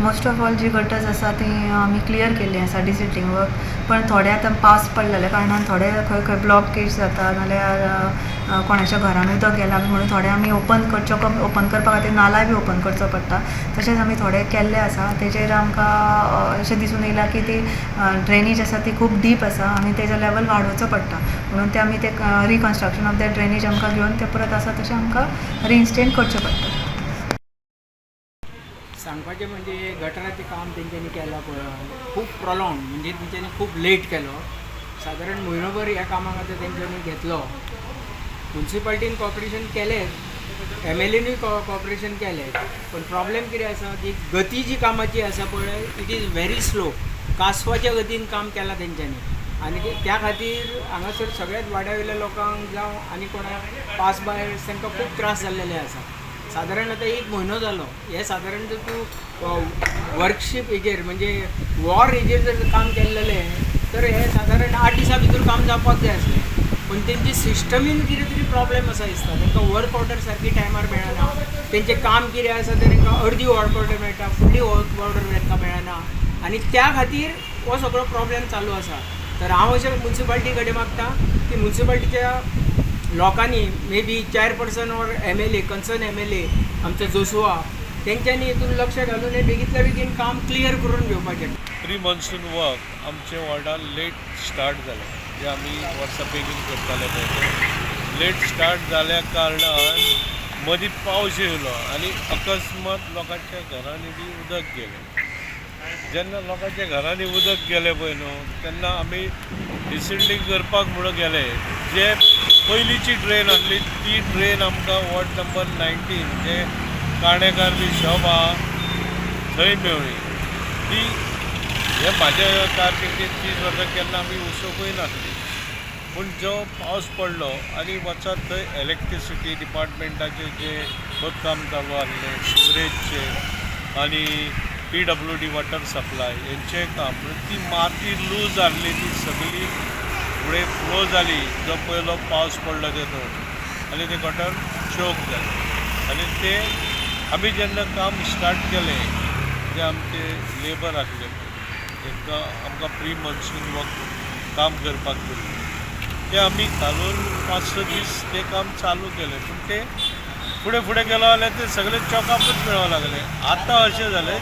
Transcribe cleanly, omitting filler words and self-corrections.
Most of all जी gutters आसा ती आमी क्लियर केल्ली आसा डिसिल्टींग वर्क, पण थोडे आतां पावस पडलेल्या कारणान थोडे खंय खंय ब्लॉकेज जाता नाल्यार कोणाच्या घरान उदक गेलां बी म्हणून थोडे आमी ओपन करचो, ओपन करपा खातीर नालाय बी ओपन करचो पडटा. तशेंच आमी थोडे केल्ले आसा. तेजेर आमकां अशें दिसून येयलां की ती ड्रेनेज आसा ती खूब डीप आसा आनी तेजो लेवल वाडोवचो पडटा, म्हणून ते आमी ते रिकन्स्ट्रक्शन ऑफ that drainage आमकां घेवन ते परत आसा तशें आमकां रिइन्स्टेट करचें पडटा. सांगपाचें म्हणजे गटराचें काम तेंच्यांनी केलां पळय, खूब प्रोलोंग, म्हणजे तेंच्यांनी खूब लेट केलो. सादारण म्हयनोभर ह्या कामाक आतां तेंच्यांनी घेतलो. मुन्सिपाल्टीन कॉपरेशन केलें, एमएलएनूय कॉपरेशन केलें, पण प्रॉब्लेम कितें आसा की गती जी कामाची आसा पळय, it is very slow. कासवाच्या गतीन काम केलां तेंच्यांनी आनी त्या खातीर हांगासर सगळ्याच वाड्या वयल्या लोकांक जावं आनी कोणाक पास बाय तांकां खूब त्रास जाल्लेले आसा. सादारण आतां एक म्हयनो जालो. हे सादारण जर तूं वर्कशीप हेजेर, म्हणजे वॉर हेजेर जर काम केल्लेलें तर हे सादारण 8 दिसां भितर काम जावपाक जाय आसलें, पूण तेंची सिस्टमीन कितें तरी प्रॉब्लेम आसा दिसता. तांकां वर्क ऑर्डर सारकी टायमार मेळना. तेंचें काम कितें आसा तें तांकां अर्दी वर्क ऑर्डर मेळटा, फुडली वर्क ऑर्डर तांकां मेळना आनी त्या खातीर हो सगळो प्रॉब्लेम चालू आसा. तर हांव अशें मुन्सिपाल्टी कडेन मागता की मुन्सिपाल्टीच्या लोकांनी, may be chairperson or MLA, concern MLA आमचो जोसुआ, तेंच्यांनी हितून लक्ष घालून हें बेगींतल्या बेगीन काम क्लियर करून घेवपाचें. प्री मॉन्सून वर्क आमचे वॉर्डान लेट स्टार्ट जालें. जे आमी वर्सां बेगीन करताले पळय, ते लेट स्टार्ट जाल्या कारणान मदीं पावस येयलो आनी अकस्मात लोकांच्या घरांनी बी उदक गेलें. जेन्ना लोकांच्या घरांनी उदक गेलें पळय न्हू, तेन्ना आमी डिसिल्टींग करपाक म्हणून गेले. जे पयलींची ड्रेन आसली ती ड्रेन आमकां वॉर्ड नंबर 19 जे काणेकार बी शॉप आहा थंय मेवळी. ती हे म्हाज्या कारकिर्दीन 30 वर्सां केन्ना आमी वचोंकूय नासली, पूण जो पावस पडलो आनी वचत थंय इलेक्ट्रिसिटी डिपार्टमेंटाचें जे खोदकाम चालू आसलें, सिवरेजचें आनी पीडब्ल्यूडी वॉटर सप्लाय हेंचें काम, म्हणून ती माती लूज आहली, ती सगळी फुडें फ्लो जाली. जो पयलो पावस पडलो तेतून आनी तें गटर चोक जालें आनी ते आमी जेन्ना काम स्टार्ट केलें, जे आमचे लेबर आसले तांकां आमकां प्री मॉन्सून वर्क काम करपाक दिल्लें, ते आमी घालून 5-6 दीस तें काम चालू केलें, पूण ते फुडें फुडें गेलो जाल्यार ते सगळे चॉकअपूच मेळोंक लागले. आतां अशें जालें जे